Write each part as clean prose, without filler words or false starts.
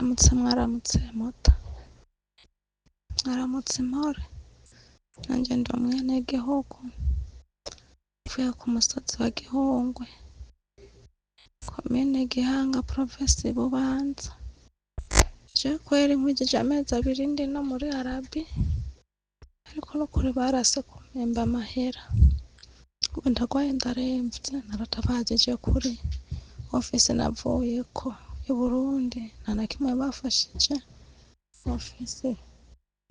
Mwaramutse mwaramutse muta, mwaramutse impore, nanjye ndi umwenegihugu mvuye ku musozi wa Gihungwe, komine Gihanga, provinsi Bubanza. Jewe kweri nkwigije amezi abiri ndi no muri Arabi, ariko nukuri barase kumpemba amahera. Ubu ndagwaye ndaremvye, naratabajije kuri ofisi navuyeko i Burundi, nta na kimwe bafashije. Ofisi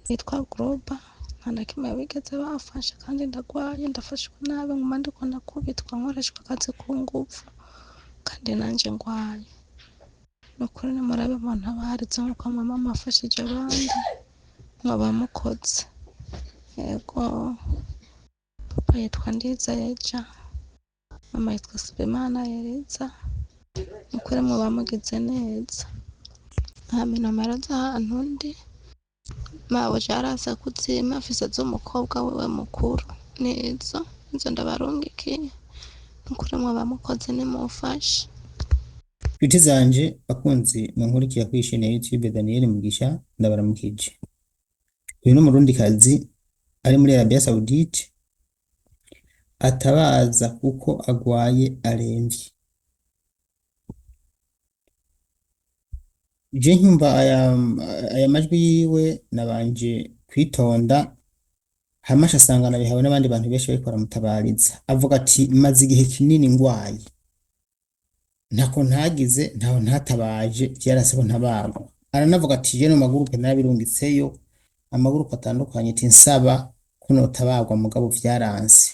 yitwa Global nta na kimwe bigeze bafasha, kandi ndagwaye ndafashwe nabi, nguma ndiko ndakubitwa nkoreshwa akazi ku nguvu, kandi nanje ngwaye. Nukuri nimurabe muntabarize nkuko mwama mwafashije abandi, mwoba mukoze. Yego, papa yitwa Ndizeye Jean, mama yitwa Subimana Eliza, nukuri mwoba mugize neza. Hama inomero z'ahantu ndi, mabuja yarase kuzimpa, afise z'umukobwa wiwe mukuru, nizo nizo ndabarungikiye. Nukuri mwoba mukoze nimumfashe. Nshuti zanje bakunzi munkurikira kuri chaîne ya YouTube Daniel Mugisha, ndabaramukije. Uyu ni umurundikazi ari muri Arabia Saoudite atabaza kuko agwaye aremvye. Je nkumva aya majwi yiwe nabanje kwitonda, hama asanga nabihawe n'abandi bantu benshi bariko baramutabariza. Avuga ati maze igihe kinini ngwaye, ntako ntagize, ntaho ntatabaje, vyarase ko ntabarwa. Aranavuga ati je no magurupe narabirungitseyo, amagurupe atandukanye, ati nsaba ko notabarwa mugabo vyaranse.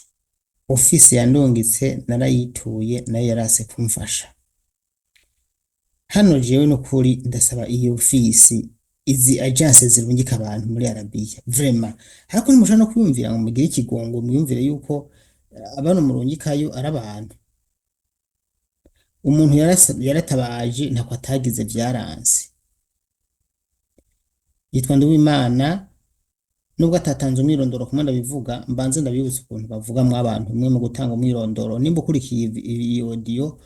Ofisi yandungitse narayituye, nayo yarase kumfasha. Hano jewe nukuri ndasaba iyi ofisi, izi agence zirungika abantu muri Arabiya, vraiment ariko ntimushobora no kwiyumvira ngo mugire ikigongo, mwiyumvire yuko abano murungikayo ari abantu. Umuntu yaratabaje ntako atagize, vyaranse. Yitwa Nduwimana, nubwo atatanze umwirondoro kumwe ndabivuga, mbanze ndabibutsa ukuntu bavugamwo abantu mwe mu gutanga umwirondoro. Nimba ukurikiye iyi audio,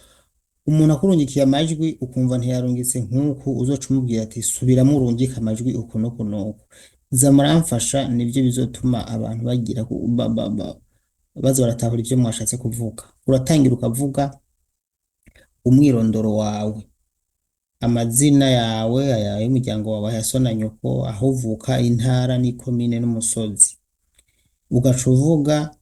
umuntu akurungikiye amajwi ukumva ntiyarungitse nk'uku, uzoca umubwira ati subiramwo urungike amajwi uku n'uku n'uku. Za muramfasha, nivyo bizotuma abantu bagira baza baratahura ivyo mwashatse kuvuga. Uratangira ukavuga umwirondoro wawe, amazina yawe, ay'umuryango wawe, aya so na nyoko, aho uvuka, intara n'ikomine n'umusozi. Ugaca uvuga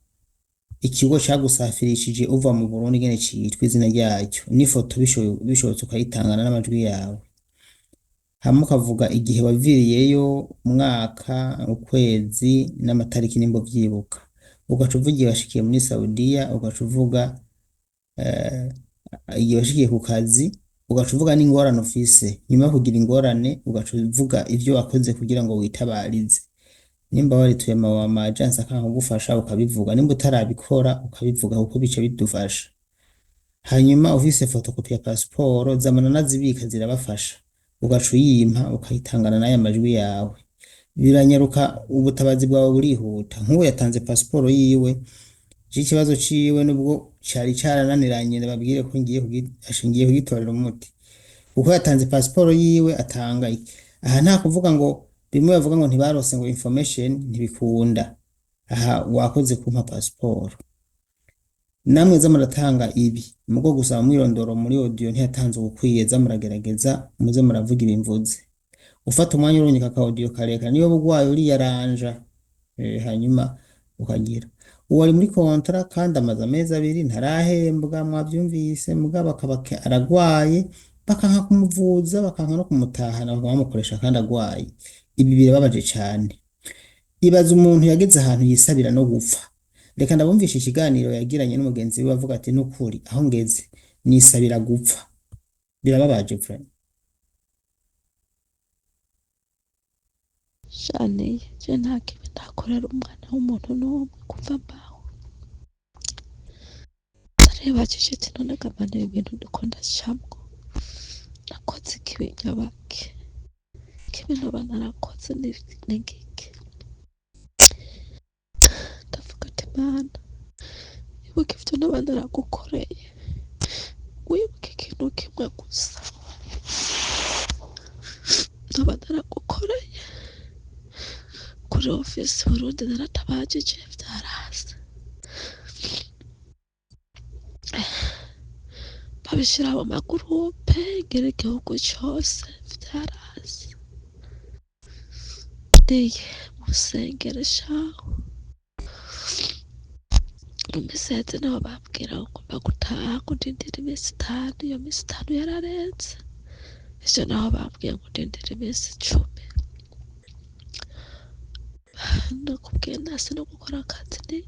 ikigo cagusafirishije uva mu Burundi ingene citwa, izina ryacyo n'ifoto, bishobotse ukayitangana n'amajwi yawe. Hama ukavuga igihe waviriyeyo, umwaka, ukwezi n'amatariki nimba uvyibuka. Ugaca uvuga igihe washikiye muri Saudiya, ugaca uvuga igihe washikiye ku kazi, ugaca uvuga n'ingorane ufise. Nyuma yo kugira ingorane, ugaca uvuga ivyo wakoze kugira ngo witabarize. Nimba warituye ama agence akanka kugufasha ukabivuga, nimba utarabikora ukabivuga, kuko bica bidufasha. Hanyuma ufise photocopie ya pasiporo zamana nazibika zirabafasha, ugaca uyimpa ukayitangana n'aya majwi yawe. Biranyaruka, ubutabazi bwawe burihuta. Nk'uwo yatanze pasiporo yiwe, je ikibazo ciwe nubwo cari carananiranye ndababwire ko ngiye kugitorera umuti, kuko yatanze pasiporo yiwe atanga iki. Aha nta kuvuga ngo bimwe bavuga ngo ntibarose ngo information, ntibikunda. Aha wakoze kumpa pasiporo, namwe za muratanga ibi mugo gusaba umwirondoro muri audio ntiyatanze ubukwiye, za muragerageza muze muravuga ibimvuze. Ufata umwanya urungika aka audio karekare, niyo bugwaye uriyaranja, hanyuma ukagira. Uwo ari muri kontra kandi amaze amezi abiri ntarahembwa, mwavyumvise, mugabo akaba aragwaye, bakanka kumuvuza, bakanka no kumutahana, bakaba bamukoresha kandi agwaye. Ibi birababaje cane. Ibaza umuntu yageze ahantu yisabira no gupfa. Reka ndabumvisha ikiganiro yagiranye n'umugenzi wiwe avuga ati nukuri aho ngeze nisabira gupfa. Birababaje vraiment. Shaniye, je nta kibi ndakorera umwana w'umuntu n'umwe kuva mbaho. Ndaribajije ati none gabana ibi bintu ndiko ndacamwo, nakoze ikibi nyabaki? Ikibi noba narakoze ni ngiki? Ndavuga ati Mana, ibuka ivyo noba naragukoreye, wibuke ikintu kimwe gusa. Nzoba naragukoreye kuri ofisi Burundi, naratabajije vyarase, babishira mu magurupe ngira igihugu cose, vyarase. Ndiye musengere shahu. Mu misi iheze niho bambwira ngo ngomba gutaha, ngo ndindire iminsi 5. Iyo minsi 5 yararenze. Ejo naho bambwiye ngo ndindire iminsi 10. Nakubwiye nase no gukora akazi ni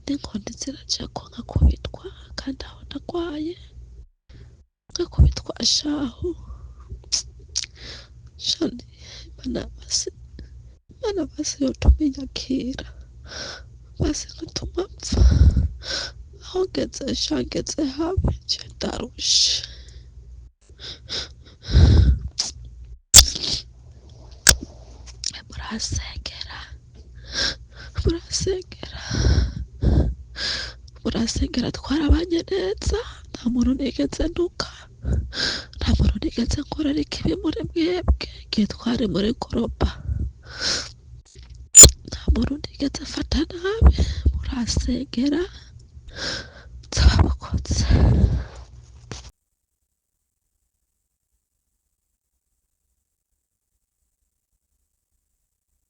n'inkoni zirajako, nkakubitwa kandi aho ndagwaye, nkakubitwa shahu. Shani Imana basi, Imana basi yotuma inyakira, basi ngatuma mpfa. Aho ngeze sha, ngeze habi, nje ndarushe. Murasengera, murasengera, murasengera. Twarabanye neza, nta muntu nigeze ntuka, nta muntu nigeze nkorera ikibi muri mwebwe igihe twari muri goroba, nta muntu nigeze mfata nabi. Murasengera, nzababukotse.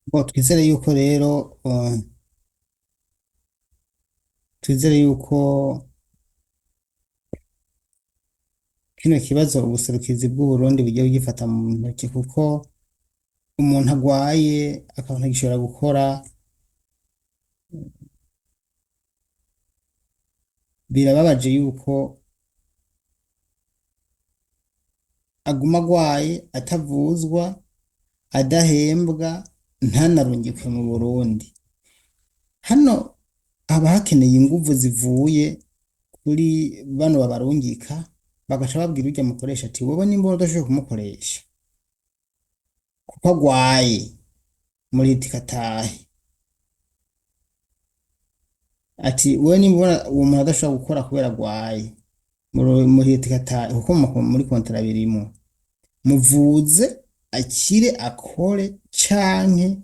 Bo twizere yuko rero twizere yuko kino kibazo ubuserukizi bw'u Burundi bugiye kugifata mu ntoki, kuko umuntu agwaye akaba ntagishobora gukora, birababaje yuko aguma agwaye atavuzwa, adahembwa, ntanarungikwe mu Burundi. Hano haba hakeneye inguvu zivuye kuri bano babarungika, bagaca babwira urya mukoresha ati wowe nimba udashoboye kumukoresha kuko agwaye, muritika atahe. Ati wowe nimba ubona uwo muntu adashobora gukora kubera agwaye, muritika atahe, kuko muri kontara birimwo, muvuze akire akore, canke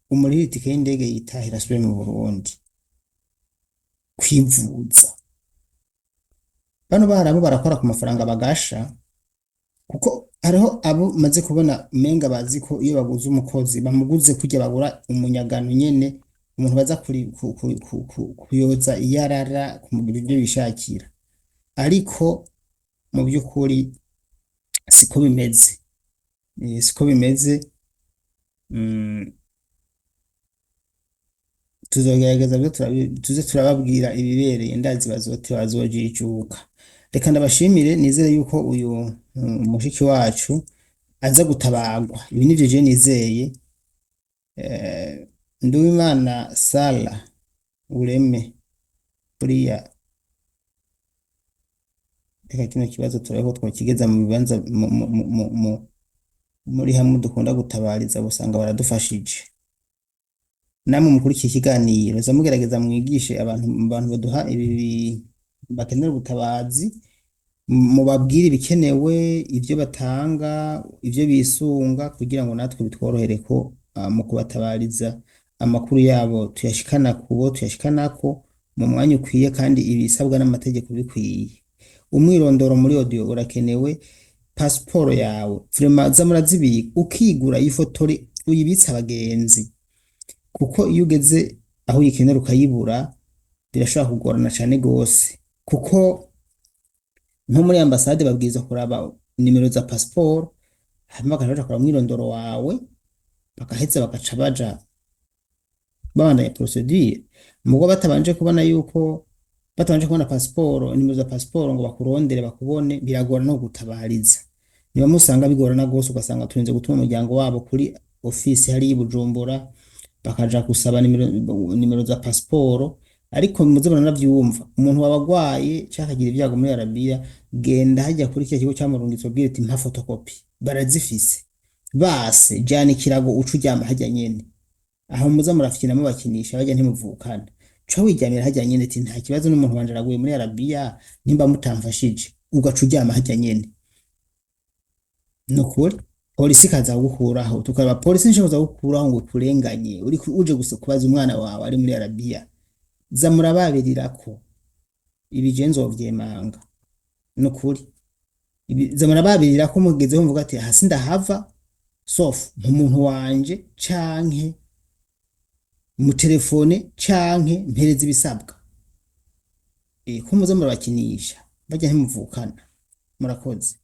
umurihire itike y'indege yitahire asubire mu Burundi kwivuza. Bano barabu barakora ku mafaranga bagasha, kuko hariho abo maze kubona umenga bazi ko iyo baguze umukozi bamuguze kurya bagura umunyagano nyene, umuntu baza kuyoza iyarara, kumugira ivyo bishakira, ariko mu by'ukuri siko bimeze. Siko bimeze. Tuzogerageza byo tuze turababwira ibibereye, ndazi bazote bazojijuka. Reka ndabashimire, nizere yuko uyu mushiki wacu aza gutabagwa. Ibi nivyo je nizeye. Nduwimana Sala Ureme, buriya reka kino kibazo turabe ko twokigeza mu bibanza muri hamwe dukunda gutabariza, usanga baradufashije. Namwe mukurikiye ikiganiro, za mugerageza mwigishe abantu baduha ibi bakenera ubutabazi, mubabwire ibikenewe, ibyo batanga, ibyo bisunga, kugira ngo natwe bitworohere ko mu kubatabariza amakuru yabo tuyashikana kubo tuyashikanako mu mwanya ukwiye kandi ibisabwa n'amategeko bikwiye. Umwirondoro muri audio urakenewe, pasiporo yawe vraiment za murazibika, ukigura yifotore uyibitse abagenzi, kuko iyo ugeze aho uyikenera ukayibura birashobora kugorana cane gose, kuko nko muri ambasade babwirizwa kuraba nimero za pasiporo, hanyuma bagaca baja kuraba umwirondoro wawe, bagaheza bagaca baja babandanya procedure. Mugo batabanje kubona yuko batabanje kubona pasiporo, nimero za pasiporo, ngo bakurondere bakubone, biragora no gutabariza. Niba musanga bigorana gose, ugasanga turinze gutuma umuryango wabo kuri ofisi hariya i Bujumbura, bakaja gusaba nimero za pasiporo. Ariko muze muranavyumva, umuntu waba agwaye canke akagira ibyago muri Arabiya, genda hajya kuri kiriya kigo camurungitse ubwire uti mpa fotokopi, barazifise. Base jana ikirago uce uryama harya nyene, aho muza murafyina mubakinisha barya ntimuvukana, ca wiryamira harya nyene ati nta kibazo, n'umuntu wanje araguye muri Arabiya nimba mutamfashije, ugaca uryama harya nyene. Nukuri. Polisi ikaza kugukuraho, tukaraba polisi nishobora kuza kugukuraho ngo ikurenganye uri uje gusa kubaza umwana wawe ari muri Arabiya. Za murababirirako, ibi je nzovyemanga nukuri. Za murababirirako mugezeho muvuga ati hasi ndahava, sauf nk'umuntu wanje canke mu telefone canke mpereza ibisabwa. Ko muza murabakinisha, barya ntimuvukana. Murakoze.